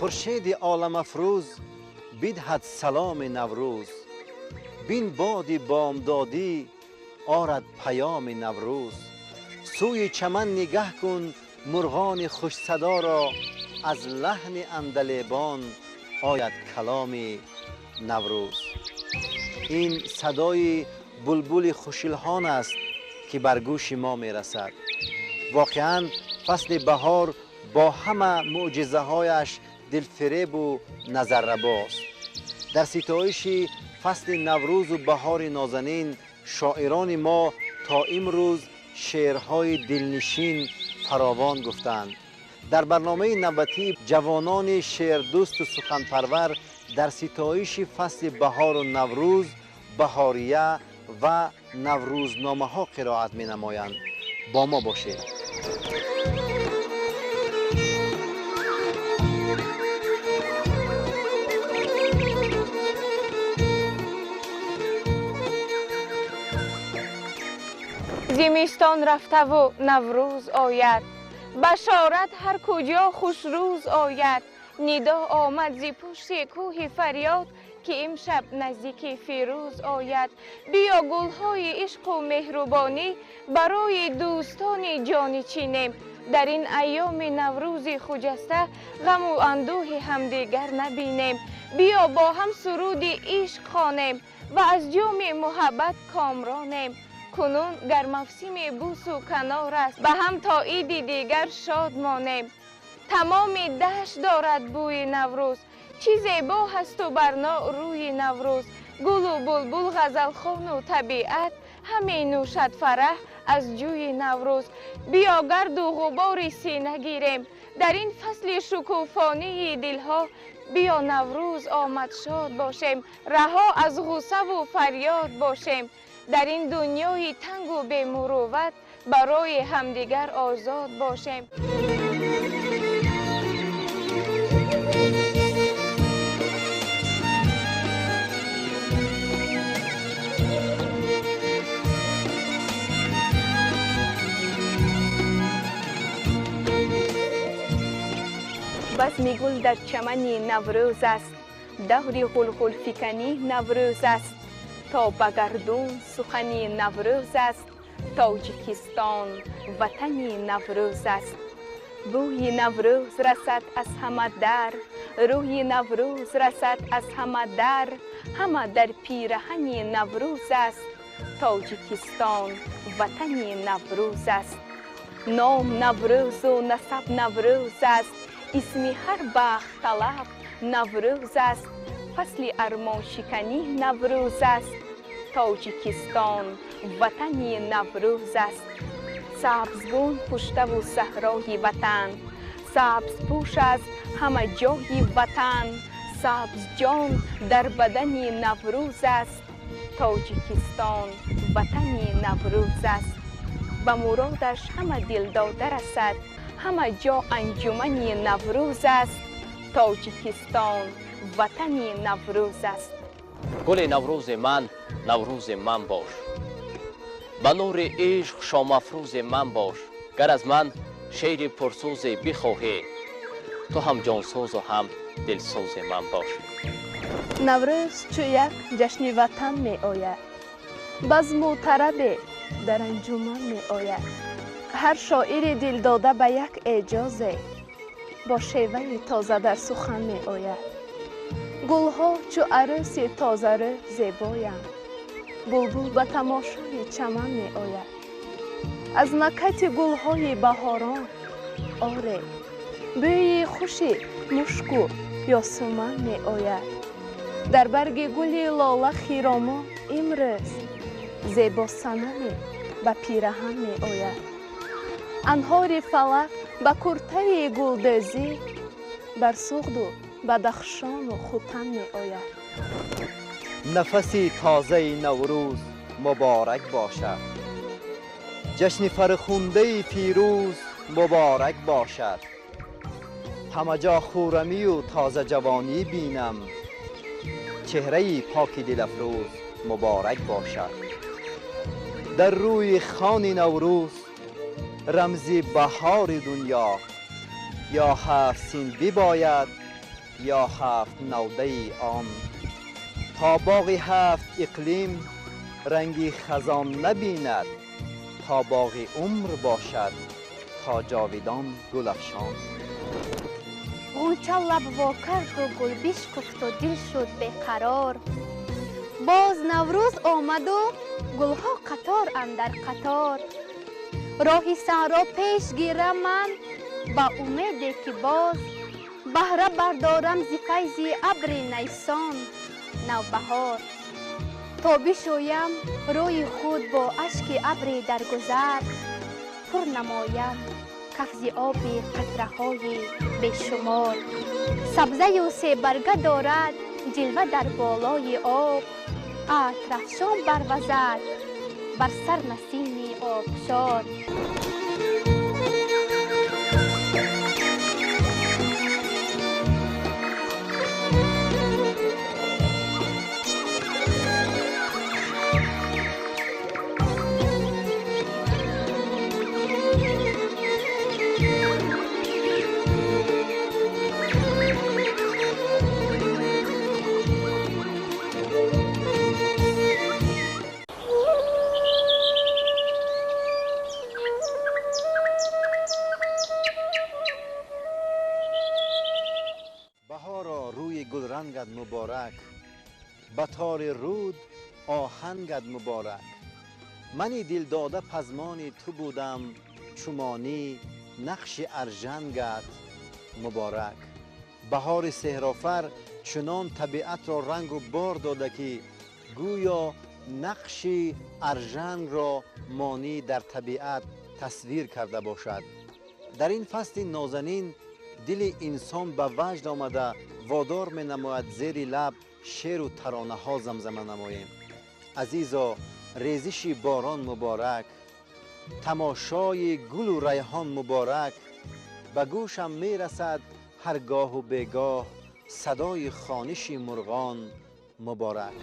Хуршеди оламафрӯз бидиҳад саломи Наврӯз. Бин боди бомдодӣ орад паёми Наврӯз. Сӯи чаман нигаҳ кун мурғони хушсадоро, аз лаҳни андалебон ояд каломи Наврӯз. Ин садои булбули хушилҳон аст, ки бар гӯши мо мерасад. Воқеан, фасли баҳор бо ҳама мӯъҷизаҳояш дилфиребу назаррабост. Дар ситоиши фасли Наврӯзу баҳори нозанин шоирони мо то имрӯз шеърҳои дилнишин фаровон гуфтанд. Дар барномаи навбатӣ ҷавонони шеърдӯсту суханпарвар дар ситоиши фасли баҳору Наврӯз баҳория ва наврӯзномаҳо қироат менамоянд. Бо мо бошед. Зимистон рафтаву Наврӯз ояд, башорат ҳар куҷо хушрӯз ояд. Нидо омад зи пушти кӯҳи фарёд, ки имшаб наздики фирӯз ояд. Биё гулҳои ишқу меҳрубонӣ барои дӯстони ҷонӣ чинем. Дар ин айёми Наврӯзи хуҷаста ғаму андӯҳи ҳамдигар набинем. Биё бо ҳам суруди ишқ хонем ва аз ҷоми муҳаббат комронем. Кунун гар мавсими бӯсу канор аст, ба ҳам то иди дигар шод монем. Тамоми дашт дорад бӯи Наврӯз, чӣ зебо ҳасту барно рӯи Наврӯз. Гулу булбул, ғазалхону табиат ҳаме нӯшад фараҳ аз ҷӯи Наврӯз. Биё гарду ғубори сина гирем дар ин фасли шукуфонии дилҳо. Биё Наврӯз омад, шод бошем, раҳо аз ғуссаву фарёд бошем. Дар ин дунёи тангу бемурувват барои ҳамдигар озод бошем. Базми гул дар чамани Наврӯз аст, даври ғулғулфиканӣ Наврӯз аст, то ба гардун сухани Наврӯз аст, Тоҷикистон ватани Наврӯз аст. Бӯи Наврӯз расад аз ҳама дар, рӯи Наврӯз расад аз ҳама дар, ҳама дар пираҳани Наврӯз аст, Тоҷикистон ватани Наврӯз аст. Ном Наврӯзу насаб Наврӯз аст, исми ҳар бахтталаб Наврӯз аст, фасли армоншиканӣ Наврӯз аст, Тоҷикистон ватани Наврӯз аст. Сабзгун пуштаву саҳрои ватан, сабзпӯш аст ҳама ҷои ватан, сабзҷон дар бадани Наврӯз аст, Тоҷикистон ватани Наврӯз аст. Ба муродаш ҳама дилдода расад, ҳама ҷо анҷумани Наврӯз аст, Тоҷикистон ватани Наврӯз аст. Гули Наврӯзи ман, Наврӯзи ман бош, ба нури ишқ шомафрӯзи ман бош. Гар аз ман шеъри пурсӯзе бихоҳӣ, ту ҳам ҷонсӯзу ҳам дилсӯзи ман бош. Наврӯз чу як ҷашни ватан меояд, базму тарабе дар анҷуман меояд. Ҳар шоири дилдода ба як эъҷозе бо шеваи тоза дар сухан меояд. Гулҳо чу арӯси тозарӯ зебоянд, булбул ба тамошои чаман меояд. Аз накати гулҳои баҳорон оре бӯи хуши мушку ёсуман меояд. Дар барги гули лола хиромон имрӯз зебосанаме ба пираҳан меояд. Анҳори фалак ба куртаи гулдӯзӣ бар Суғду Бадахшону Хутан меояд. Нафаси тозаи Наврӯз муборак бошад, ҷашни фархундаи фирӯз муборак бошад. Ҳама ҷо хуррамию тозаҷавонӣ бинам, чеҳраи поки дилафрӯз муборак бошад. Дар рӯи хони Наврӯз рамзи баҳори дунё, ё ҳафт син бибояд, ё ҳафт навдаи он. То боғи ҳафт иқлим ранги хазон набинад, то боғи умр бошад, то ҷовидон гулафшон. Ғунча лаб во карду гул бишкуфту дил шуд беқарор. Боз Наврӯз омаду гулҳо қатор андар қатор. Роҳи саҳро пеш гирам ман ба умеде ки боз баҳра бардорам зи файзи абри найсон навбаҳор. То бишӯям рӯи худ бо ашки абри даргузар, пур намоям кафзи оби қатраҳои бешумор. Сабзаю себарга дорад ҷилва дар болои об, атрафшон барвазад бар сар насими обшор. Гулрангат муборак, ба тори руд оҳангат муборак. Мани дилдода пазмони ту будам, чумонӣ нақши аржангат муборак. Баҳори сеҳрофар чунон табиатро рангу бор дода, ки гӯё нақши аржангро монӣ дар табиат тасвир карда бошад. Дар ин фасли нозанин дили инсон ба ваҷд омада водор менамояд зери лаб шеру таронаҳо замзама намоем. Азизо, резиши борон муборак, тамошои гулу райҳон муборак. Ба гӯшам мерасад ҳар гоҳу бегоҳ садои хониши мурғон муборак.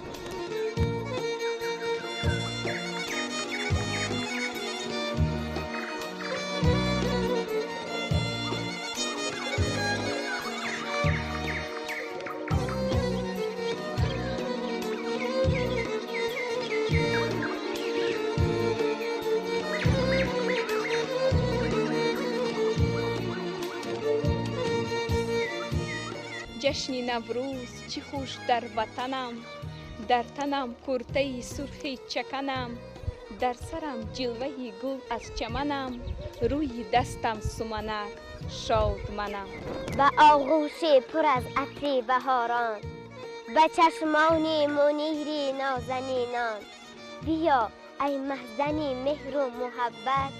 Ҷашни Наврӯз чӣ хуш дар ватанам, дар танам куртаи сурхи чаканам, дар сарам ҷилваи гул аз чаманам, рӯи дастам суманак шод манам. Ба оғӯши пур аз атри баҳорон, ба чашмони мунири нозанинон, биё ай маҳзани меҳру муҳаббат,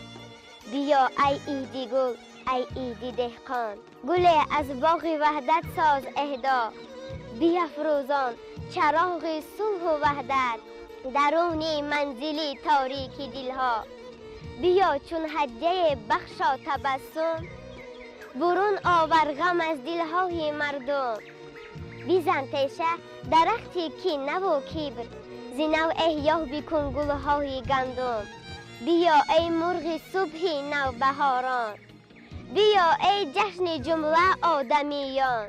биё ай иди гул, ай иди деҳқон. Гуле аз боғи ваҳдат соз эҳдо, биафрӯзон чароғи сулҳу ваҳдат даруни манзили торики дилҳо. Биё чун ҳадяе бахшо табассум, бурун овар ғам аз дилҳои мардум. Бизан теша дарахти кинаву кибр, зи нав эҳё бикун гулҳои гандум. Биё эй мурғи субҳи навбаҳорон, биё эй ҷашни ҷумла одамиён.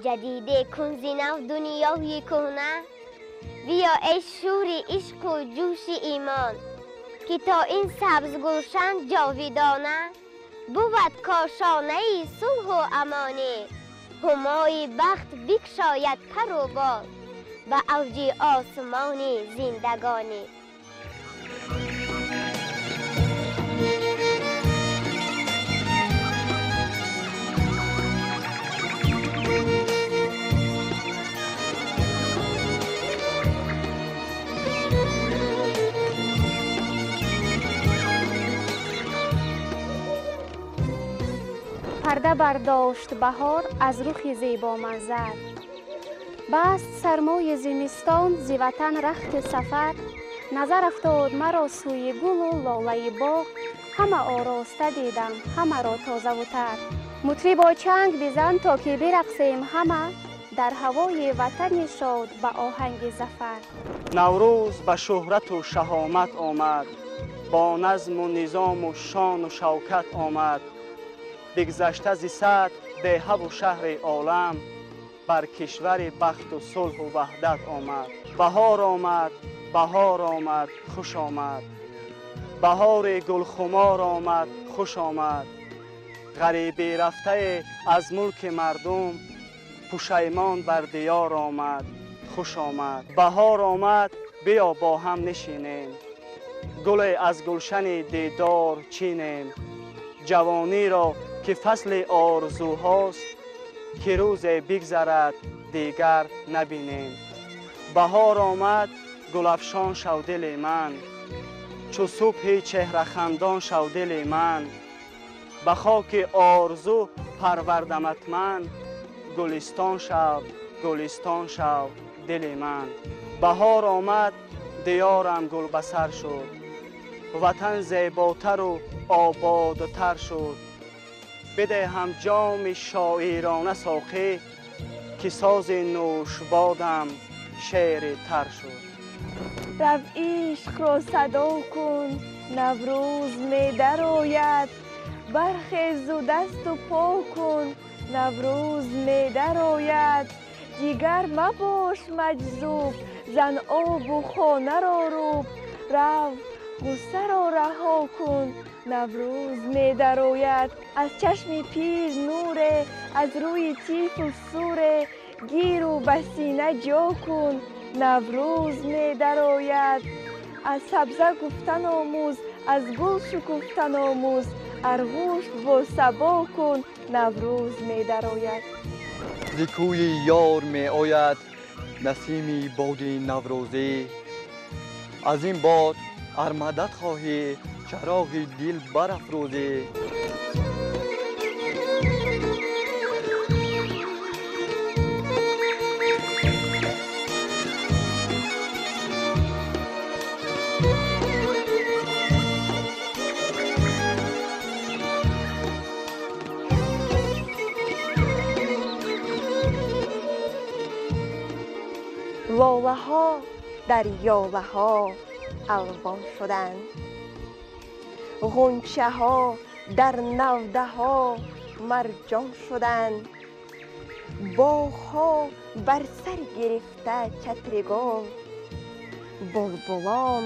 Ҷадиде кун зи нав дунёи кӯҳна, биё эй шӯри ишқу ҷӯши имон, ки то ин сабзгулшан ҷовидона бувад кошонаи сулҳу амонӣ. Ҳумои бахт бикшояд пару бол ба авҷи осмони зиндагонӣ. Парда бардошт баҳор аз рухи зебоманзар, баст сармои зимистон зи ватан рахти сафар. Назар афтод маро сӯи гулу лолаи боғ, ҳама ороста дидам, ҳамаро тозаву тар. Мутрибо чанг бизан то ки бирақсем ҳама дар ҳавои ватани шод ба оҳанги зафар. Наврӯз ба шӯҳрату шаҳомат омад, бо назму низому шону шавкат омад. Бигзашта зи сад деҳаву шаҳри олам, Бар кишвари бахту сулҳу ваҳдат омад. Баҳор омад, баҳор омад, хуш омад. Баҳори гулхумор омад, хуш омад. Ғарибӣ рафтае аз мулки мардум, пушаймон бар диёр омад, хуш омад. Баҳор омад, биё бо ҳам нишинем, гуле аз гулшани дидор чинем. Ҷавониро ки фасли орзуҳост, ки рӯзе бигзарад дигар набинем. Баҳор омад, гулафшон шав дили ман, чу субҳи чеҳрахандон шав дили ман. Ба хоки орзу парвардамат ман, гулистон шав, гулистон шав дили ман. Баҳор омад, диёрам гулбасар шуд, ватан зеботару ободтар шуд. Бидеҳам ҷоми шоирона соқӣ, ки сози нӯшбодам шеъри тар шуд. Рав ишқро садо кун, Наврӯз медарояд. Бархезу дасту по кун, Наврӯз медарояд. Дигар мабош маҷзуб, зан обу хонаро руб. Рав ғуссаро раҳо кун, Наврӯз медарояд. Аз чашми пир нуре, аз рӯи тифл суре, гиру ба сина ҷо кун, Наврӯз медарояд. Аз сабза гуфтан омӯз, аз гул шукуфтан омӯз, арғушт бо сабо кун, Наврӯз медарояд. Зи кӯи ёр меояд насими боди наврӯзӣ. Аз ин бод ар мадад хоҳӣ, чароғи дил барафрӯзӣ. Лолаҳо дар ёлаҳо алвон шуданд, ғунчаҳо дар навдаҳо марҷон шуданд, боғҳо бар сар гирифта чатри гул, булбулон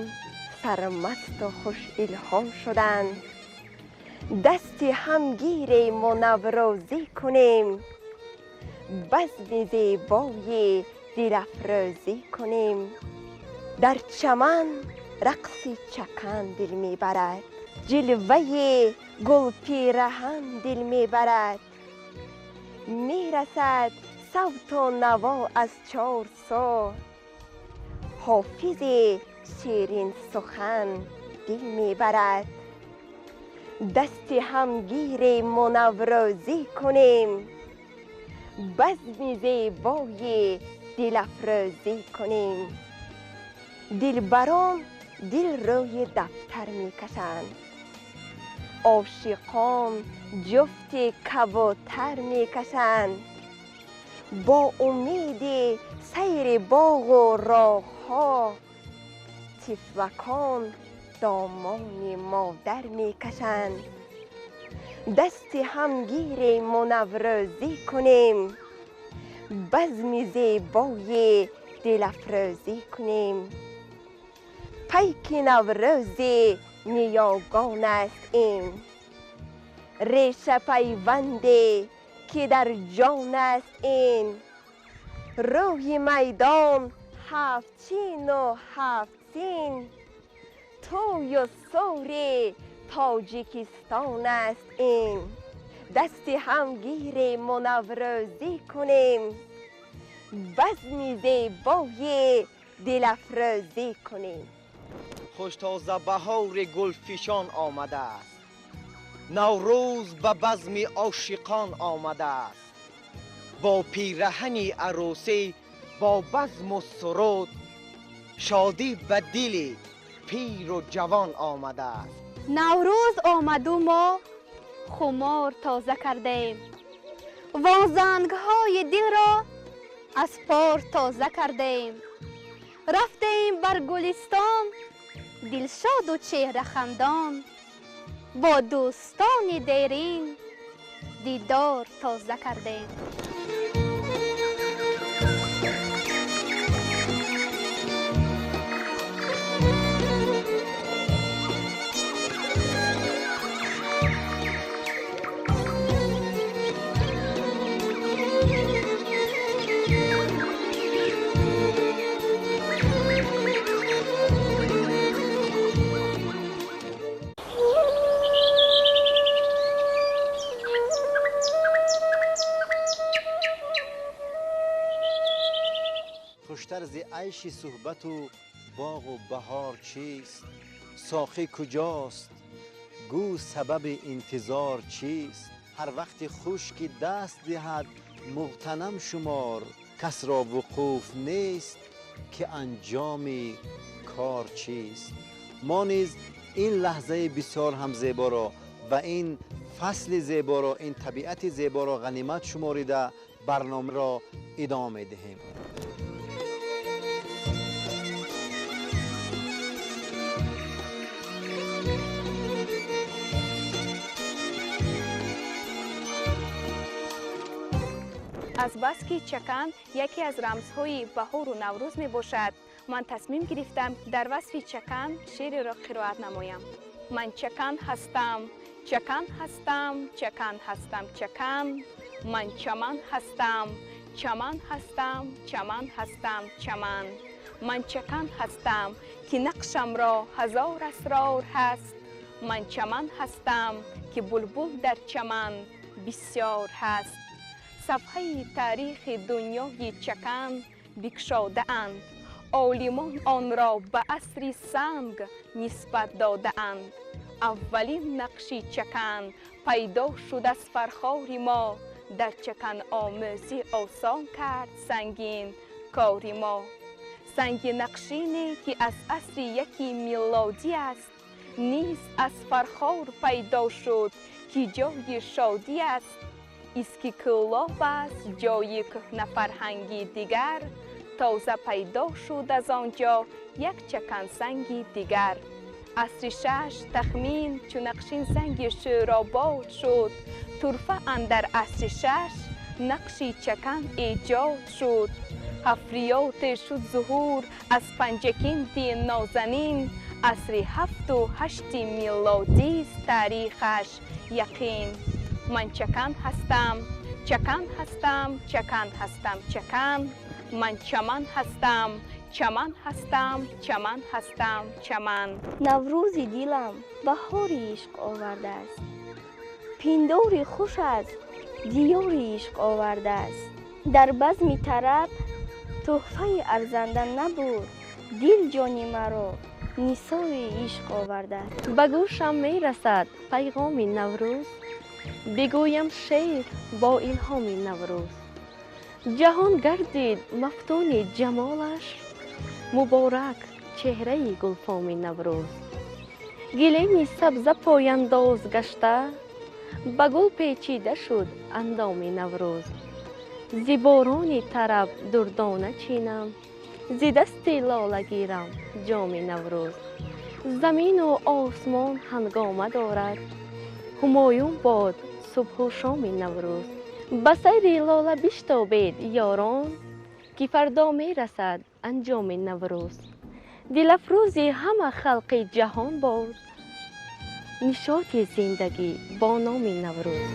сармасту хушилҳом шуданд. Дасти ҳам гирему наврӯзӣ кунем, базми зебои дилафрӯзӣ кунем. Дар чаман рақси чакан дил мебарад, ҷилваи гулпираҳан дил мебарад. Мерасад савту наво аз чор сӯ, ҳофизи ширинсухан дил мебарад. Дасти ҳам гирему наврӯзӣ кунем, базми зебои дилафрӯзӣ кунем. Дилбарон дил рӯи дафтар мекашанд, ошиқон ҷуфти кабутар мекашанд. Бо умеди сайри боғу роҳҳо, тифлакон домони модар мекашанд. Дасти ҳам гирему наврӯзӣ кунем, базми зебои дилафрӯзӣ кунем. Пайки наврӯзи ниёгон аст ин, решапайванде ки дар ҷон аст ин. Рӯҳи майдон ҳафт чину ҳафт син, тӯю сури Тоҷикистон аст ин. Дасти ҳам гирему наврӯзӣ кунем, базми зебои дилафрӯзӣ кунем. Хуштоза баҳори гулфишон омадааст, Наврӯз ба базми ошиқон омадааст. Бо пираҳани арӯсӣ, бо базму суруд, шодӣ ба дили пиру ҷавон омадааст. Наврӯз омаду мо хумор тоза кардем, вонзангҳои дилро аз пор тоза кардем. Рафтем бар гулистон, дилшоду чеҳрахандон, бо дӯстони дерин дидор тоза кардем. Айши суҳбату боғу баҳор чист? Соқӣ куҷост? Гӯ сабаби интизор чист? Ҳар вақти хуш ки даст диҳад муғтанам шумор, касро вуқуф нест ки анҷоми кор чист. Мо низ ин лаҳзаи бисёр ҳам зеборо ва ин фасли зеборо, ин табиати зеборо ғанимат шуморида барномаро идома медиҳем. Азбаски чакан яке аз рамзҳои баҳору Наврӯз мебошад, ман тасмим гирифтам дар васфи чакан шеъреро қироат намоям. Ман чакан ҳастам, чакан ҳастам, чакан ҳастам, чакан. Ман чаман ҳастам, чаман ҳастам, чаман ҳастам, чаман. Ман чакан ҳастам, ки нақшамро ҳазор асрор ҳаст. Ман чаман ҳастам, ки булбул дар чаман бисёр ҳаст. Сафҳаи таърихи дунёи чакан бикшодаанд. Олимон онро ба асри санг нисбат додаанд. Аввалин нақши чакан пайдо шуд аз фархори мо. Дар чакан омӯзӣ осон кард сангин кори мо. Санги нақшине ки аз асри яки милодӣ аст, низ аз фархор пайдо шуд, ки ҷои шодӣ аст. Иски Кӯлоб аст ҷои кӯҳнафарҳанги дигар, тоза пайдо шуд аз он ҷо як чакансанги дигар. Асри шаш тахмин чу нақшин санги шӯробод шуд, турфа андар асри шаш нақши чакан эҷод шуд. Ҳафриёте шуд зуҳур аз Панҷакенти нозанин, асри ҳафту ҳашти милодист таърихаш яқин. Ман чакан ҳастам, чакан ҳастам, чакан ҳастам, чакан. Ман чаман ҳастам, чаман ҳастам, чаман ҳастам, чаман. Наврӯзи дилам баҳори ишқ овардааст. Пиндори хуш аз диёри ишқ овардааст. Дар базми тараб тӯҳфаи арзанда набуд, дил ҷони маро нисои ишқ овардааст. Ба гӯшам мерасад пайғоми Наврӯз, бигӯям шеър бо илҳоми Наврӯз. Ҷаҳон гардид мафтуни ҷамолаш, муборак чеҳраи гулфоми Наврӯз. Гилеми сабза пояндоз гашта, ба гул печида шуд андоми Наврӯз. Зи борони тараб дурдона чинам, зи дасти лола гирам ҷоми Наврӯз. Замину осмон ҳангома дорад, ҳумоюн бод субҳу шоми Наврӯз. Ба сайри лола биштобед ёрон, ки фардо мерасад анҷоми Наврӯз. Дилафрӯзи ҳама халқи ҷаҳон бод, нишоти зиндагӣ бо номи Наврӯз.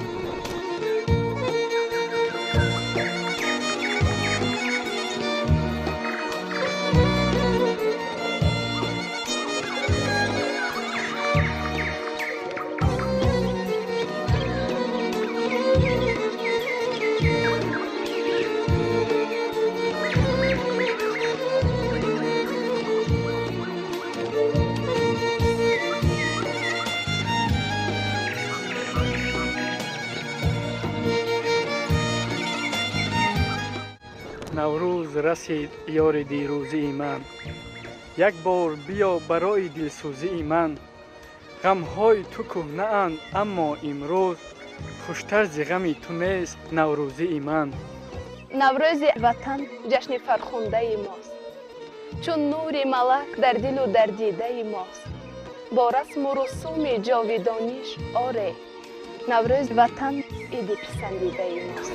Наврӯз расид ёри дирӯзии ман, як бор биё барои дилсӯзии ман. Ғамҳои ту кӯҳнаанд, аммо имрӯз хуштар зи ғами ту нест наврӯзии ман. Наврӯзи ватан ҷашни фархундаи мост, чун нури малак дар дилу дар дидаи мост. Бо расму русуми ҷовидониш оре, Наврӯзи ватан иди писандидаи мост.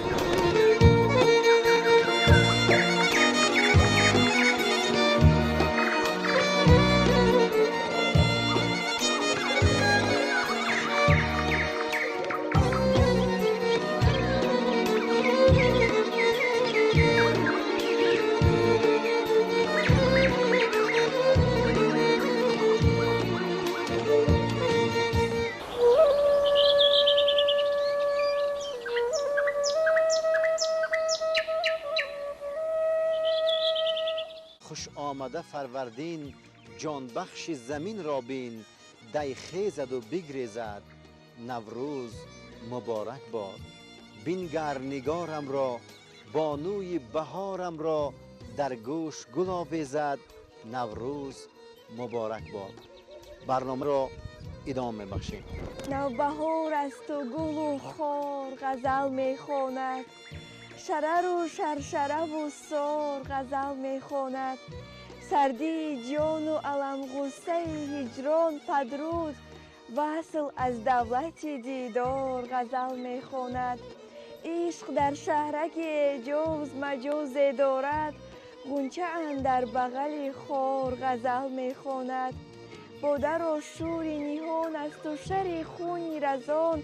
14 фарвардин ҷонбахши заминро бин, дай хезаду бигрезад, Наврӯз муборак бод. Бингар нигорамро, бонуи баҳорамро, дар гӯш гул овезад, Наврӯз муборак бод. Барномаро идома мебахшем. Навбаҳор асту гулу хор ғазал мехонад, шарару шаршараву сор ғазал мехонад. Сардии ҷону аламғуссаи ҳиҷрон падруд, васл аз давлати дидор ғазал мехонад. Ишқ дар шаҳраки эъҷоз маҷозе дорад, ғунча андар бағали хор ғазал мехонад. Бодаро шӯри ниҳон асту шари хуни разон,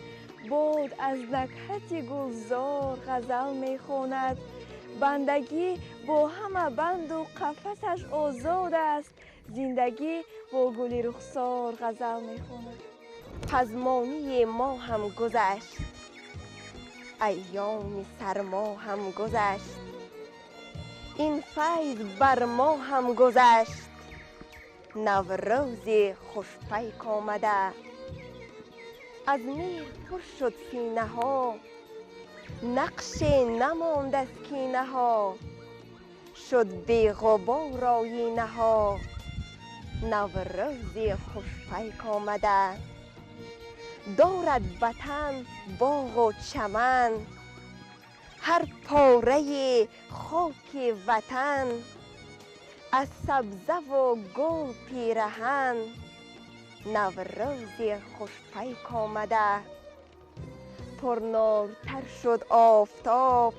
бод аз накҳати гулзор ғазал мехонад. Бандагӣ бо ҳама банду қафасаш озод аст, зиндагӣ бо гули рухсор ғазал мехонад. Пазмонии мо ҳам гузашт, айёми сармо ҳам гузашт, ин файз бар мо ҳам гузашт, Наврӯзи хушпайк омада. Аз меҳр пур шуд синаҳо, нақше намонд аз кинаҳо, шуд беғубор оинаҳо, Наврӯзи хушпайк омада. Дорад ватан боғу чаман, ҳар пораи хоки ватан, аз сабзаву гул пираҳан, Наврӯзи хушпайк омада. Пурнуртар шуд офтоб,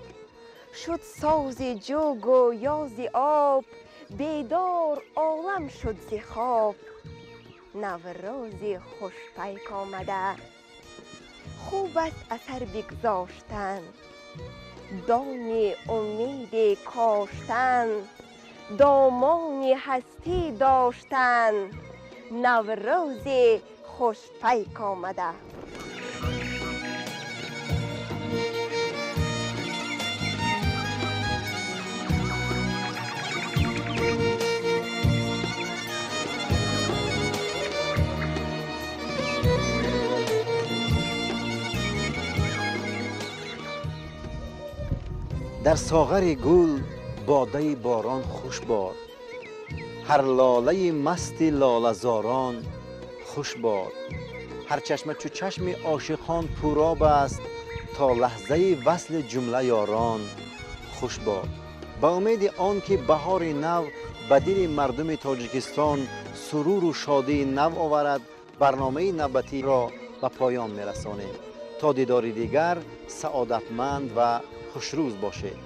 шуд сози ҷӯгу ёзи об, бедор олам шуд зи хоб, Наврӯзи хушпайк омада. Хуб аст асар бигзоштан, дони умеде коштан, домони ҳастӣ доштан, Наврӯзи хушпайк омада. Дар соғари гул бодаи борон хуш бод, ҳар лолаи масти лолазорон хуш бод. Ҳар чашма чу чашми ошиқон пуроб аст, то лаҳзаи васли ҷумла ёрон хуш бод. Ба умеди он ки баҳори нав ба дили мардуми Тоҷикистон суруру шодии нав оварад, барномаи навбатиро ба поён мерасонем. То дидори дигар саодатманд ва хушрӯз бошед.